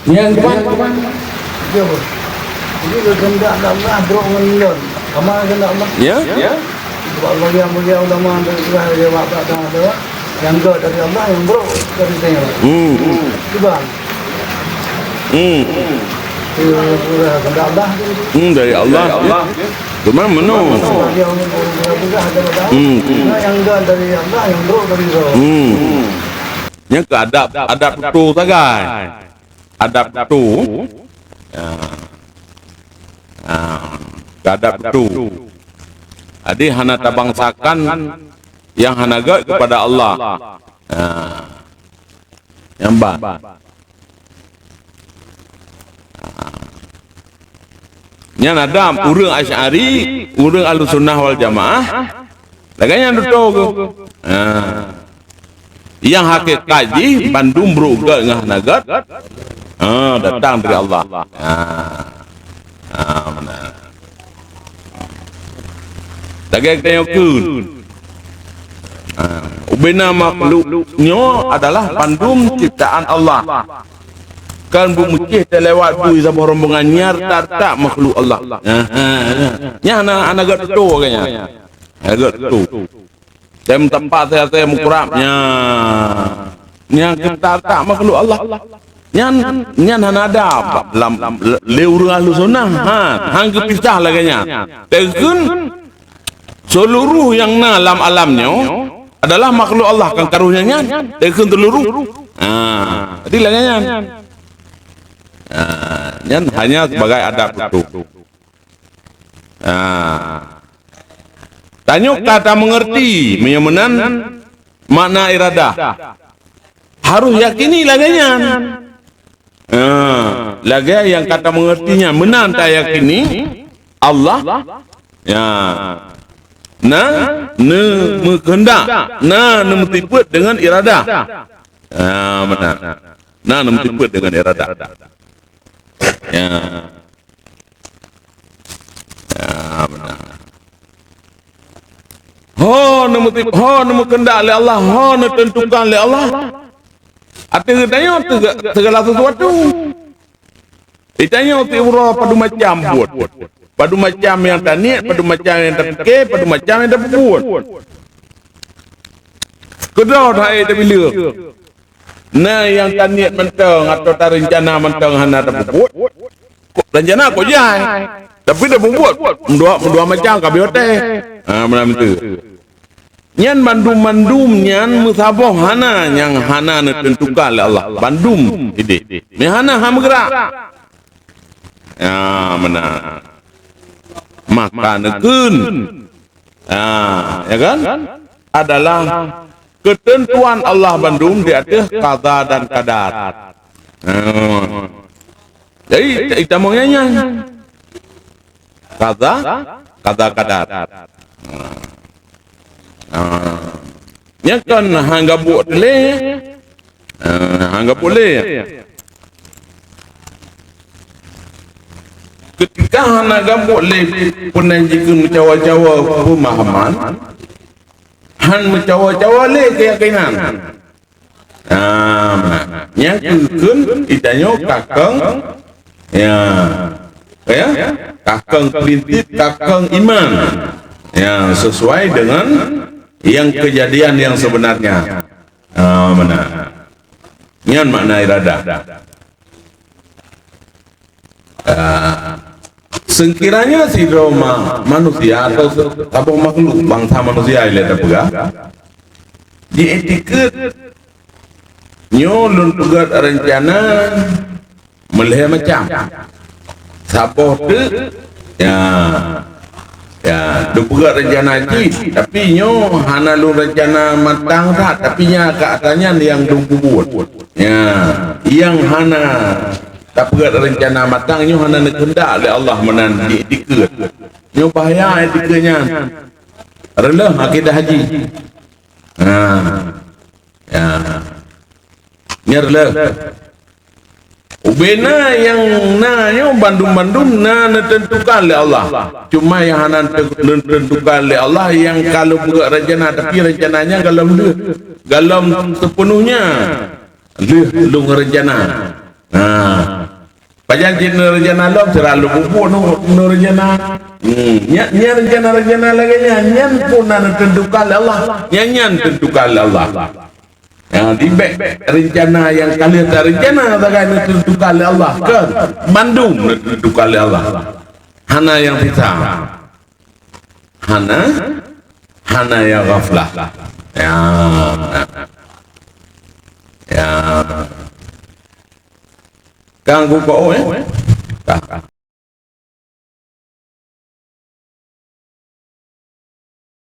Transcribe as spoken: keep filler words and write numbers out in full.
Nyang keempat. Ya, bos. Jadi, keuheundak Allah brok ngon lôn. Sama keuheundak Allah. Ya? Ya. Sebab bagi-bagi ulama dari surah dia, bak, bak, bak, bak. Nyang göt dari Allah, nyang brok dari dunia. Hmm. Cuba. Hmm. Keuheundak Allah. Hmm, dari Allah. Dari Allah. Cuma meunoe. Sebab dia orang, orang, orang peugah ada, ada. Hmm. Nyang göt dari Allah, nyang brok dari roh. Hmm. Nyan keu adab, adab tutoe sagai. Adab tutoe. Ya. Ha, keu adab tutoe. Jadi hana tabangsakan nyang hana göt keupada Allah. Ha. Nyang ban. Nyan adab ureueng Asy'ari, ureueng Ahlussunnah wal Jamaah. Lagèe nyan tutoe keuh. Ha. Nyang hakikat jih bandum brok göt ngon hana göt, ha, datang dari Allah. Ha. Ha, meunan. Lagèe tanyoe kheun. Ha, ubena makhluk nyoe adalah bandum ciptaan Allah. Kan beumeucéh teulewat bui saboh rombongan nyan rata-rata makhluk Allah. Ha, ha, ha. Nyan hana, hana göt tutoe keuh nyan. Hana göt tutoe. Tem teumpat saya-saya mukrab. Nyan. Nyan kita tak makhluk Allah. Nyan, nyan hana ada lam, lé ureueng Ahlussunnah. Ha, han geupisah lagèe nyan. Teukheun seuluruh nyang na lam alam nyoe adalah makhluk Allah, kan karoh nyan nyan. Teukheun seuluruh. Ha, jadi lagèe nyan. Ha, nyan hanya sebagai adab tutoe. Ha. Tanyoe ka tameungerti meunyoe meunan makna iradah. Harôh yakini lagèe nyan. Ha, lagèe nyang ka tameungerti nyan meunan tayakini Allah, ya, na neumeukeuheundak, na neumeutipeuet deungon iradah. Ha, meunan. Na neumeutipeuet deungon iradah. Ya. Ya, meunan. Ho neumeuti-, ho neumeukeundak lé Allah, ho neuteuntukan lé Allah. Ateueh geutanyoe teuga-, segala sesuatu. Geutanyoe siuroe padum macam buet. Padum macam nyang taniet, padum macam nyang tapike, padum macam nyang tapeubuet. Keudroe that tabileue. Na nyang taniet mantong atawa tareuncana mantong hana tapeubuet. Rencana kok jai, tapi tapeubuet meudua, meudua macam ka beuyoe teh. Ha, meunan beutôi. Nyan bandum-bandum nyan meusaboh hana nyang hana neuteuntukan lé Allah. Bandum idéh. Meuhana han meugeurak. Ya, meunan. Maka neukheun. Ha, ya kan? Adalah keuteuntuan Allah bandum di ateueh qada dan qadar. Ha. Jadi, itamong nyan nyan. Qada, qada qadar. Ha. Ha. Nyan kan han gabuek lé. Ha, han gabuek lé. Keutika hana gabuek lé peunan jikheun meucawa-cawa peumahaman, han meucawa-cawa lé keuyakinan. Nah, nyang keu kheun geutanyoe kakeng, ya, ya, kakeng prinsip, kakeng iman, ya, sesuai dengan yang kejadian yang sebenarnya. Ah, meunan. Nyan makna iradah. Ah, seukiranya sidroe ma-, manusia atau se-, saboh makhluk bansa manusia ilèe tapeugah, jiiktikeuet nyoe lôn peugöt reuncana meulhèe macam. Saboh teuk, ya, ya, lôn peugöt reuncana cit, tapi nyoe hana lôn reuncana matang that, tapi nyan ka atra nyan nyang lôn peubuet. Ya, nyang hana tapeugöt reuncana matang nyoe hana neukeuheundak lé Allah meunan jiiktikeuet. Nyoe bahaya iktikeuet nyan. Reuloh akidah jih. Ha. Ya. Nyan reuloh. Ubena nyang na nyoe bandum-bandum na neuteuntukan lé Allah. Cuma nyang hana te-, neuteuntukan lé Allah nyang ka lôn peugöt reuncana, tapi reuncana nyan gohlom lheueh, gohlom seupeunuhnya lheueh lôn reuncana. Nah, Nyang cit neurencana lom, sira lom mubuet neurencana. Hmm, nyan, nyan rencana-rencana lagèe nyan, nyan pun na neuteuntukan lé Allah. Nyan, nyan neuteuntukan lé Allah. Ya, dibèk rencana nyang ka lheueh tarencana sagai neuteuntukan lé Allah. Kon, mandum neuteuntukan lé Allah. Hana nyang sisa. Hana, hana nyang ghaflah. Ya. Ya. Kang kuko, eh? Ka.